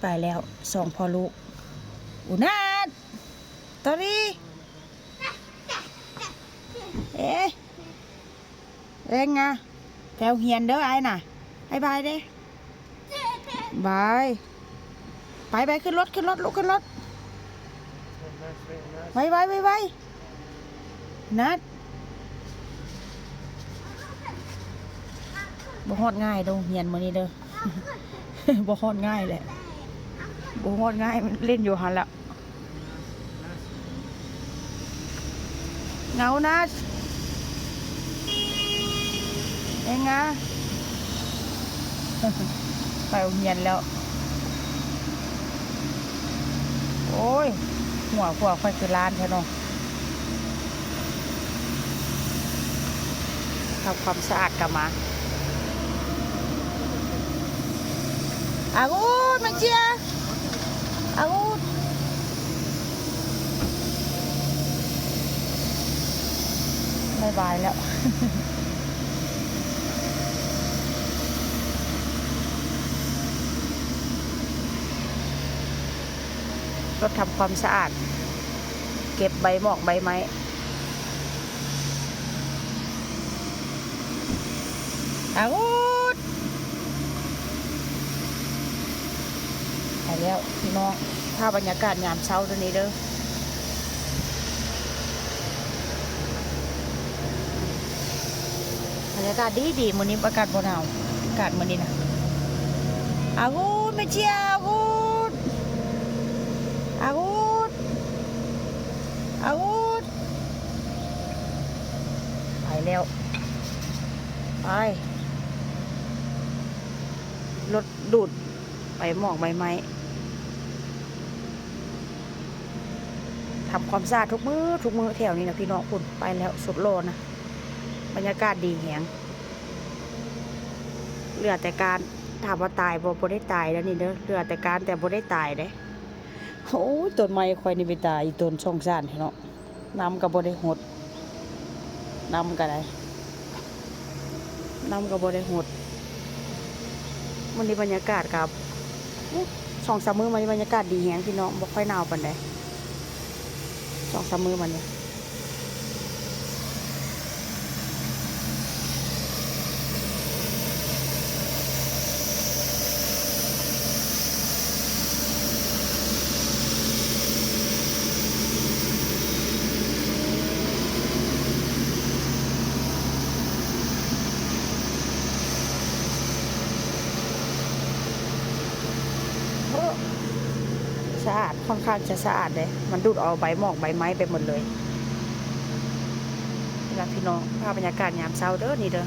ຕາຍແລ້ວ ສອງພໍ່ລູກ. ອຸນາດ ຕອຣີ ເອ ເອງງາ ແຖວຮຽນເດີອ້າຍນະ. ບາຍບາຍເດ້ ບາຍ. ໄປ ໄປ ຂຶ້ນລົດ ຂຶ້ນລົດ ລູກ ຂຶ້ນລົດ. ໄວໆ ໄວໆ ນັດ. ບໍ່ຮອດງ່າຍໂດຮຽນມື້ນີ້ເດີ ບໍ່ຮອດງ່າຍແຫຼະ ບໍ່ຮອດງ່າຍ ເລ່ນຢູ່ຫັ້ນລະ. ເຫງົານະ ເອງງາ ໄປໂຮງຮຽນແລ້ວ. ໂອ້ຍ ຫົວ ຫົວຂ້ອຍຄືລ້ານແທ້ເນາະ. ທຳຄວາມສະອາດກະມາ. ອາງຸ່ນ ແມງເຈຍ ອາງຸ່ນ ບາຍບາຍແລ້ວ. ລົດທຳຄວາມສະອາດ ເກັບໃບໝອກໃບໄມ້. ອາງຸ່ນ ໄປແລ້ວພີ່ນ້ອງ ພາບບັນຍາກາດຍາມເຊົ້າໂຕນີ້ເດີ. ບັນຍາກາດດີໆ ມື້ນີ້ອາກາດບໍ່ໜາວ ອາກາດມື້ນີ້ນະ. ອາງຸ່ນ ແມ່ເຈຍ ອາງຸ່ນ ອາງຸ່ນ ອາງຸ່ນ ໄປແລ້ວ ໄປ. ລົດດູດໃບໝອກໃບໄມ້ ທຳຄວາມສະອາດທຸກມື້ ທຸກມື້ແຖວນີ້ນະພີ່ນ້ອງ. ພຸ້ນ ໄປແລ້ວ ສຸດຫຼໍ່ນະ. ບັນຍາກາດດີແຮງ ເຫຼືອແຕ່ກ້ານ. ຖາມວ່າຕາຍບໍ່? ບໍ່ໄດ້ຕາຍແລ້ວນີ້ເດີ ເຫຼືອແຕ່ກ້ານ ແຕ່ບໍ່ໄດ້ຕາຍເດ້. ໂອ້ຍ ຕົ້ນໄມ້ຂ້ອຍນີ້ໄປຕາຍອີ່ຕົ້ນ ສົງສານແທ້ເນາະ. ນ້ຳກະບໍ່ໄດ້ຫົດ ນ້ຳກະໄດ້ ນ້ຳກະບໍ່ໄດ້ຫົດ. ມື້ນີ້ບັນຍາກາດກະ ສອງສາມມື້ມານີ້ບັນຍາກາດດີແຮງພີ່ນ້ອງ ບໍ່ຄ່ອຍໜາວປານໃດ ສອງສາມມື້ມານີ້. ໂອ້ ສະອາດ ຄ່ອນຂ້າງຈະສະອາດເດ້ ມັນດູດເອົາໃບໝອກໃບໄມ້ໄປໝົດເລີຍ. ນີ້ລະພີ່ນ້ອງ ພາບບັນຍາກາດຍາມເຊົ້າເດີ ນີ້ເດີ.